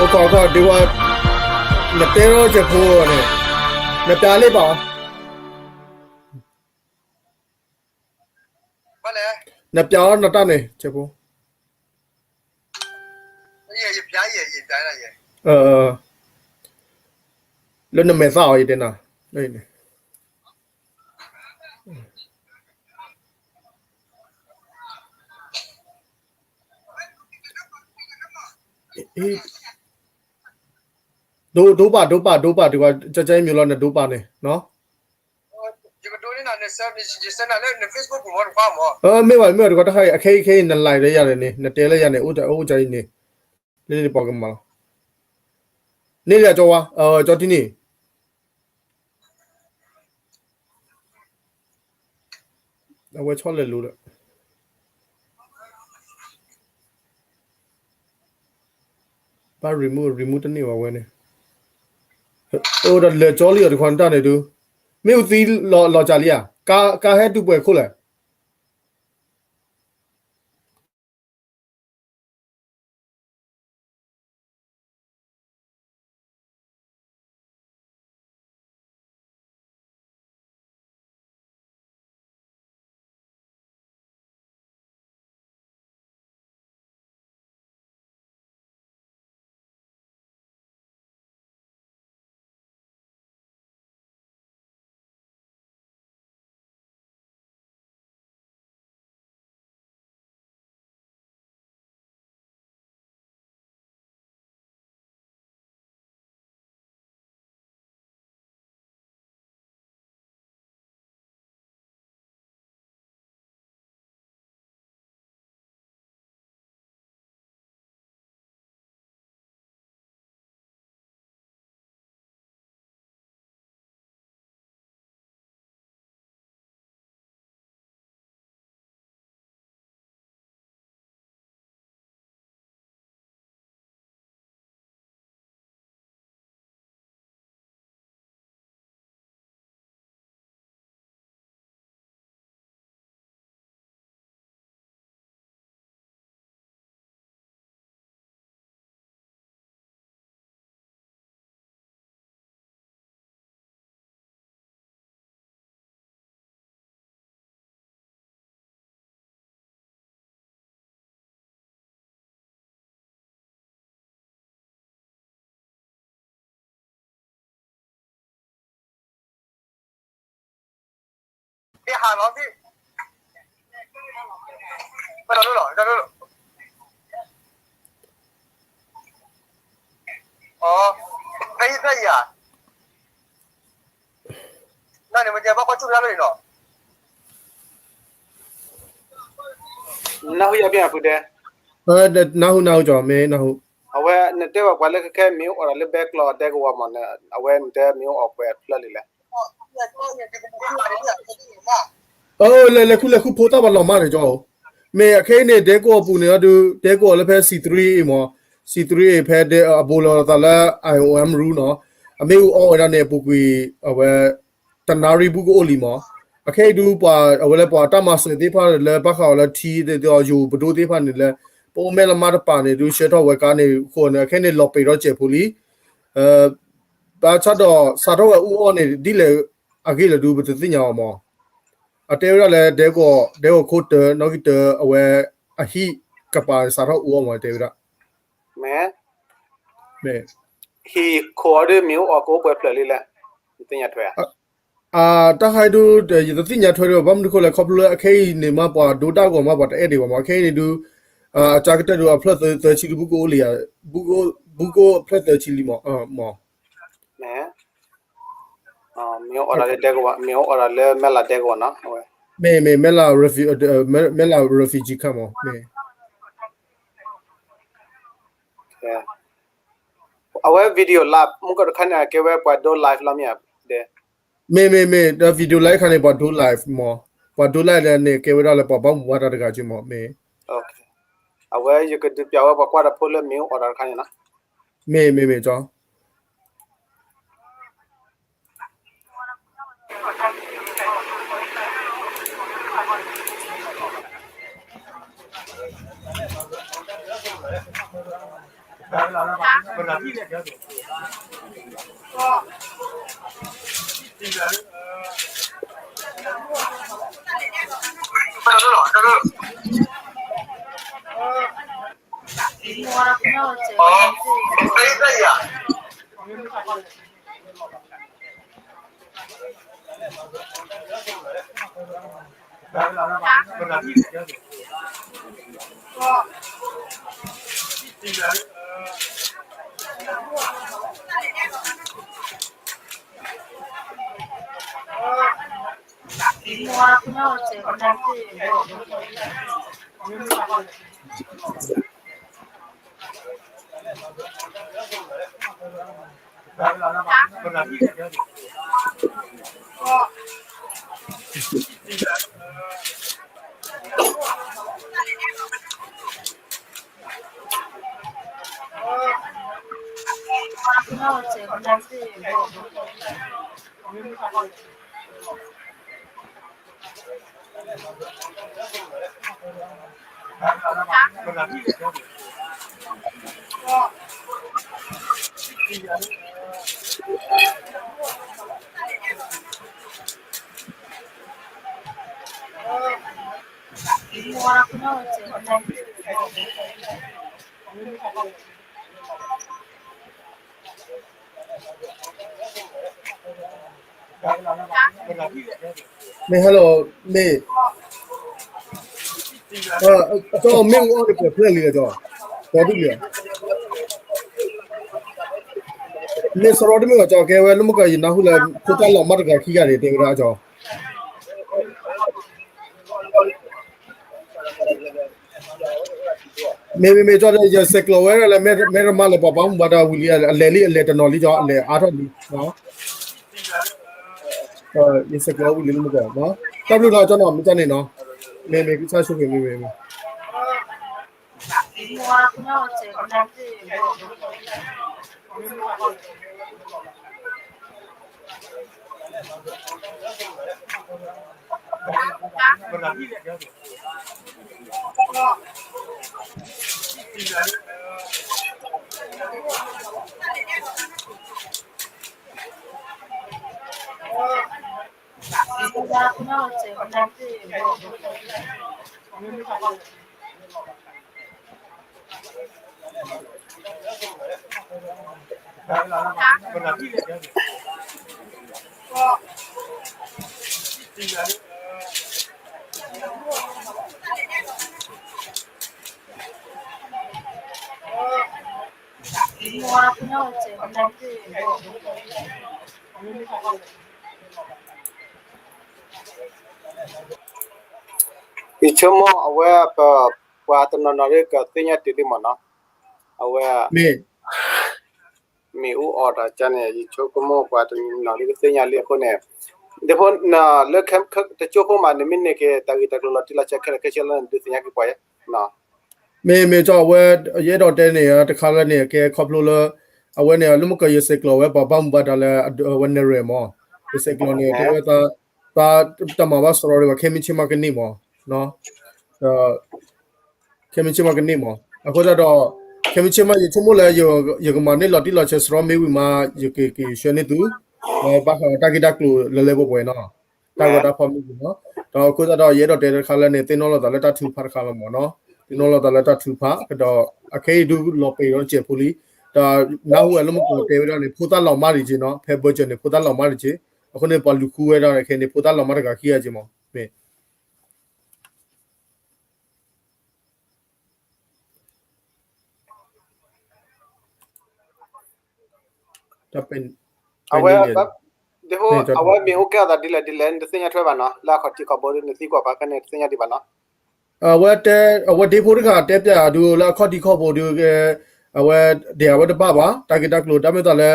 ခီခီဒုးဝဲ, နတဲထီၣ်စဲးဖိန့ၣ်, နပျးလံဘၣ်အီၤ, နပျးအီၤနတၢ်န့ၣ် စဲးဖိ, လၢနမဲာ်သၣ်အီၤ ယတဲနၤ, ဒိပာ် ဒိပာ် ဒိပာ် တုၤကွၢ် ကၠီကၠီအံၤမံၤလီၤ နဒိပာ်န့ၣ်နီၤ, မ့ၢ်ဘၣ်မ့ၢ်ဘၣ် တကွၢ်တၢ်ခါအံၤ အခဲအံၤခဲအံၤ န live လၢယၤန့ၣ်န့ၣ် နတဲလၢယၤန့ၣ် အိၣ်အိၣ်ကၠီအံၤန့ၣ်, န့ၣ်လၢပှၤကမၤလီၤ, န့ၣ်လၢကၠီဝါ, ကၠီတံၢ်န့ၣ် အဝဲဆီၣ်လဲၤလိၤဒီး, ဘၣ် remove remove တန့ၢ်ဘၣ်ဝဲန့ၣ်, အိၣ်ဒီးလဲၤကၠီလံအီၤတခွါနတၢ်န့ၣ်ဒုး, မ့ၢ်အူသံလီၤစှၤလံဧါ, ကါဟဲတုၤပှဲၤခိၣ်လဲၣ် နၢ်ဟူယၤဖဲအပူၤဒဲး, နၢ်ဟူ နၢ်ဟူကၠီ မ့ၢ်နၢ်ဟူ, အဝဲနတဲဝဲပှၤလၢခဲခဲမ့ၢ်အိၣ်ဒီးလၢဘဲကျီတဲကဝီၤမး, အဝဲနတဲမ့ၢ်အိၣ်ပှဲၤဖျၢၣ်လံလဲၣ်. အၢ လဲၤလဲၤခူလဲၤခူဖိတၢ်ပှၤလီၤမၢ်န့ၣ်ကၠီ, မ့ၢ်အခဲအံၤန့ၣ် ဒဲကဝီၤပူၤန့ၣ်အဒုး ဒဲကဝီၤလၢဖဲ C three A မး, C three A ဖဲဒဲအဘိလီၤသးလၢ I O M room နီၤ, အမ့ၣ်အူအီၣ်ဝဲဒၣ်န့ၣ် အပူၤကွံာ် အဝဲ တနၣ်ရံၣ်ဘူးကအိၣ်လံမး, အခဲအံၤဒုးပှၤ အဝဲလၢပှၤတၢ်မၤစၢၤသ့ၣ်တဖၣ်လၢ ဘၣ်ဃးအီၤလၢထံ ယိၤပဒိၣ်သ့ၣ်တဖၣ်န့ၣ်လၢ ပအိၣ်မဲၣ်လမါတပၤန့ၣ်ဒုး ဆှၢထီၣ်ဝဲကါန့ၣ်အဃိန့ၣ် အခဲအံၤန့ၣ် လီၤပံာ်ထီၣ်စဲးဖိလံ ဘၣ်ဆၣ်ဒီး စးထီၣ်ဝဲအူအီၣ်န့ၣ် ဒ်လဲၣ်အဂ့ၢ်လဲၣ်ဒုး ပတသ့ၣ်ညါအီၤမး, အတဲဝဲဒၣ်လၢ ဒဲကဝီၤ ဒဲကဝီၤခိၣ်တၢ နီၣ်ဂံၢ်တၢ အဝဲအဟံၣ်ကပၤစးထီၣ်အူအီၣ်မး တဲဝဲဒၣ် မ့ၢ် မ့ၢ် ဟံၣ်ခိၣ်အီၤဒုးမ့ၢ်အိၣ်အီၣ်ကအိၣ်ပှဲၤဖျၢၣ်လံလဲၣ်, နသ့ၣ်ညါထွဲဧါ. အတၢ်ဟဲဒုး ယတသ့ၣ်ညါထွဲဒံးဘၣ်, ဘၣ်မနုၤဃိလဲၣ် ခီဖျိလၢအခဲအံၤန့ၣ်မး ပှၤဒိတၢ်ဂီၤမး ပှၤတအဲၣ်ဒံးဘၣ်မး, အခဲအံၤန့ၣ်ဒုး အကါကတၢၢ်ဒုး အဖျၢၣ်သၢဆံဒုး ဘူးကအိၣ်လံဧါ, ဘူးကအိၣ်ဖျၢၣ်သၢဆံလံမး, မ့ၢ် မ့ၢ်အိၣ်အီၣ်ဒၣ်လၢဒဲကဝီၤ, မ့ၢ်အိၣ်အီၣ်ဒၣ်လၢမဲၢ်လးဒဲကဝီၤနီၤ, အဝဲ မ့ၢ် မ့ၢ် မဲၢ်လး မဲၢ်လး refugee camp မး, မ့ၢ် အဝဲ video live မုၢ်ကီၢ်တခါန့ၣ် အကဲဝဲပှၤဒိ live လီၤမ့ၢ်ဧါ, ဒဲ မ့ၢ် မ့ၢ် မ့ၢ် ဒီး video live ခါန့ၣ် ပှၤဒိ live မး, ပှၤဒိ live လၢန့ၣ် ကဲဝဲဒၣ်လၢပှၤဘၣ်မူဘၣ်ဒါတဂၤက့မး, မ့ၢ် အဝဲယကဒုးပျးဝဲပှၤကွၢ်တၢ်ဖိလၢမ့ၢ်အိၣ်အီၣ်ဒၣ်တခါန့ၣ်နီၤ, မ့ၢ် မ့ၢ် မ့ၢ် ကၠီ Hello. မ့ၢ် hello မ့ၢ် ကၠီ မ့ၢ်အူအီၣ်န့ၣ် ပှဲၤဖျၢၣ်လံကၠီ, ကၠီဒ်လံ, မ့ၢ်စရီတမ့ၢ်ဘၣ်ကၠီ, ကဲဝဲလၢမုၢ်ကီး ယနၢ်ဟူလၢ ဖိသၣ်လီၤမၢ်တဂၤခံဂၤန့ၣ် တဲဝဲဒၣ်ကၠီ မ့မ့မ့ၢ်ကၠီ ယဆဲးကျိးဝဲဒၣ်လၢ မဲရမါလၢပှၤဘါမူဘၣ်ဒါဝံၤလံ, အလဲၤလံ အလဲၤတနီၤလံကၠီ, အလဲၤအါထီၣ်လံ, ယဆဲးကျိးဝံၤလံလၢမုၢ်ကီး, တၢ်ဘျုးလီၤကၠီနီၤ, မ့ၢ်ကၠီန့ၣ်နီၤ, မ့မ့ၢ်ကစၢ်ဆိၣ်ဂ့ၤမ့မ့ၢ် ယဆိကမိၣ်အဝဲ ပှၤတနီၤနီၤဒ်ကသ့ၣ်ညါတုၤလံမ့ၢ်နီၤ, အဝဲ မ့ၢ် မ့ၢ်အူအီၣ်တၢ်ကန့ၣ် ယဆိကမိၣ်ပှၤတနီၤနီၤဒ်ကသ့ၣ်ညါလံအဃိန့ၣ်, ဒ်ဖိ လၢ တကၠိဖိမး နမ့ၢ်န့ၢ်က့ၤတၢ်ဂ့ၢ်တၢ်ကျိၤလီၤတံၢ်လီၤဆဲးခဲလၢာ်ခဲဆ့လၢနဒုးသ့ၣ်ညါက့ၤပှၤယဲ, မ့ၢ်မ့ၢ်ကၠီ အဝဲ ယအဲၣ်ဒိးတဲန့ၣ် တခါလၢန့ၣ် ကဲခီဖျိလၢ အဝဲန့ၣ် လၢမုၢ်ကီး ယဆဲးကျိးဝဲပှၤဘါမူဘၣ်ဒါလၢ အဝဲနဲၣ်ရွဲၣ်မး, ယဆဲးကျိးန့ၣ် တဲဝဲ တၢ်မၤဘၣ်စရီဒံးဘၣ် ခဲမုၢ်ဆ့ၣ်မးကန့ၢ်မး, ခဲမုၢ်ဆ့ၣ်မးကန့ၢ်မး, အဃိသတးဒီး ခဲမုၢ်ဆ့ၣ်မး ယဆိကမိၣ်လၢ ယကမၤန့ၢ်လီၤတံၢ်လီၤဆဲးစရီမ့ၢ်ဝံၤမး ယကက့ၤဆှၢန့ၢ်သု, ဘၣ်ဃးဒီးတၢ်ဂ့ၢ်တၢ်ကျိၤလၢလၢပှဲၤပှဲၤနီၤ, တၢ်ဂီၤတၢ်ဖီၣ်မ့ၢ်ဂ့ၤနီၤ, ဒီးအဃိသတးဒီး ယအဲၣ်ဒိးတဲတခါလၢန့ၣ် သ့ၣ်နီၣ်လိာ်သးလၢတၢ်ထုကဖၣ်တခါလီၤမးနီၤ, သ့ၣ်နီၣ်လိာ်သးလၢတၢ်ထုကဖၣ်, ဒီးအခဲအံၤဒုးလီၤပံာ်ဒီးတစဲးဖိလံ, ဒီးနၢ်ဟူဝဲလၢမုၢ်ကီးတဲဝဲဒၣ်န့ၣ် ဖိသၣ်လီၤမၢ်ဒံးက့နီၤ, ဖဲဘၢၣ်စၢၤန့ၣ် ဖိသၣ်လီၤမၢ်ဒံးက့, အဃိန့ၣ် ပှၤလူၤဃုဝဲဒၣ်ခဲအံၤန့ၣ် ဖိသၣ်လီၤမၢ်တဂၤခံဂၤက့မး, မ့ၢ် တၢ်ပ အဝဲ ဒ်ဖိ အဝဲမ့ၢ်အိၣ်ကဲအသးဒ်လဲၣ်ဒ်လဲၣ် နတသ့ၣ်ညါထွဲဘၣ်နီၤ, လၢအခီၣ်ထံးခီၣ်ဘိဒ်နသံကွၢ်ပာ်ဖဲန့ၣ် တသ့ၣ်ညါဒံးဘၣ်နီၤ, အဝဲတဲ အဝဲဒ့ဖိတဂၤတဲပျးဒုးလၢအခီၣ်ထံးခီၣ်ဘိဒုးကဲ, အဝဲ ဒ်အဝဲတဘၣ်ဘၣ် တၢ်ဂ့ၢ်တၢ်ကျိၤ တၢ်မ့ၢ်သးလၢ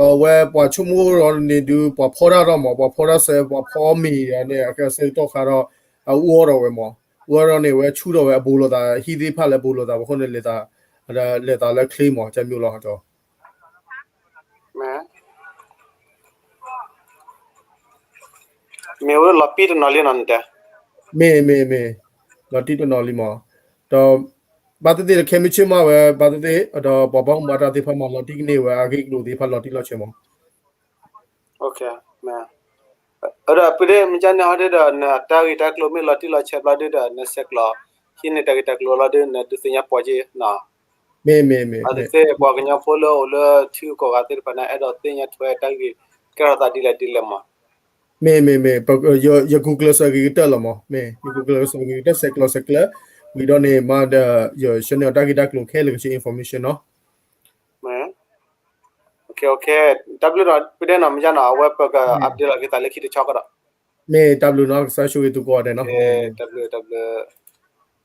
အဝဲပှၤဆိကမိၣ်ဒီးန့ၣ်ဒုး ပှၤဖီတၢ်ဒီးမး ပှၤဖီတၢ်စဲး ပှၤဖီမ့ၤန့ၣ် အကဲဆၢကတီၢ်ခါဒီး အအူအီၣ်ဒီးဝဲမး, အူအီၣ်ဒီးန့ၣ် အဝဲဆူၣ်ထီၣ်ဝဲအဘူးလိာ်သး ဟံၣ်သ့ၣ်တဖၣ်လၢအဘူးလိာ်သး အဃိန့ၣ် လဲၤသးလၢချ့မး ကဲမ့ၢ်လီၤ မ့ၢ်ဝဲလီၤပံတနီၤလံနီၤနတဲ, မ့ၢ် မ့ၢ် မ့ၢ် လီၤတံၢ်တနီၤလံမး, ဒီး ဘၣ်သ့ၣ်သ့ၣ်ဒီး ခဲမုၢ်ဆ့ၣ်မးဝဲ ဘၣ်သ့ၣ်သ့ၣ် ဒီးပှၤဘၣ်မူဘၣ်ဒါသ့ၣ်တဖၣ်မၤလီၤတံၢ်ကန့ၢ်ဝဲအဂ့ၢ်အကျိၤသ့ၣ်တဖၣ်လီၤတံၢ်လီၤဆဲးမး. အဒီးပဒ့မ့ၢ်ကန့ၣ်ဟီဒုဒီး နတၢ်ဂ့ၢ်တၢ်ကျိၤမ့ၢ်လီၤတံၢ်လီၤဆဲးဘျီဒုဒီး နဆဲးကျိး ဟံးန့ၢ်တၢ်ဂ့ၢ်တၢ်ကျိၤလီၤဒု နဒုးသ့ၣ်ညါပှၤက့ၤနီၤ. မ့မ့ၢ်မ့ၢ် ဘၣ်သ့ၣ်သ့ၣ်ပှၤကညီဖိလၢအိၣ်လၢထံဂုၤကီၢ်ဂၤသ့ၣ်တဖၣ်န့ၣ် အဲၣ်ဒိးသ့ၣ်ညါထွဲတၢ်ဂ့ၢ်ကဲထီၣ်သးဒ်လဲၣ်ဒ်လဲၣ်မး. မ့မ့ၢ်မ့ၢ် ယ Google စၢၤဂ့ၤကတၢၢ်လီၤမး, မ့ၢ် ယ Google စၢၤဂ့ၤကတၢၢ် ဆဲးကျိးဆဲးကျၢ ဝံၤဒီးန့ၣ်မးဒီး ယဆှၢန့ၢ်အီၤတၢ်ဂ့ၢ်တၢ်ကျိၤခဲလၢာ်ကဆှၢ information နီၤ. တၢ်ဘျုးနီၤ ပဒ့နီၤ မ့ၢ်ယါနီၤ အဝဲပက update လီၤက့ၤသးလၢခံတဆီကဒီး. မ့ၢ်တၢ်ဘျုးနီၤ ကစၢ်ဆိၣ်ဂ့ၤသုကိးဂၤဒဲးနီၤ. တၢ်ဘျုး တၢ်ဘျုး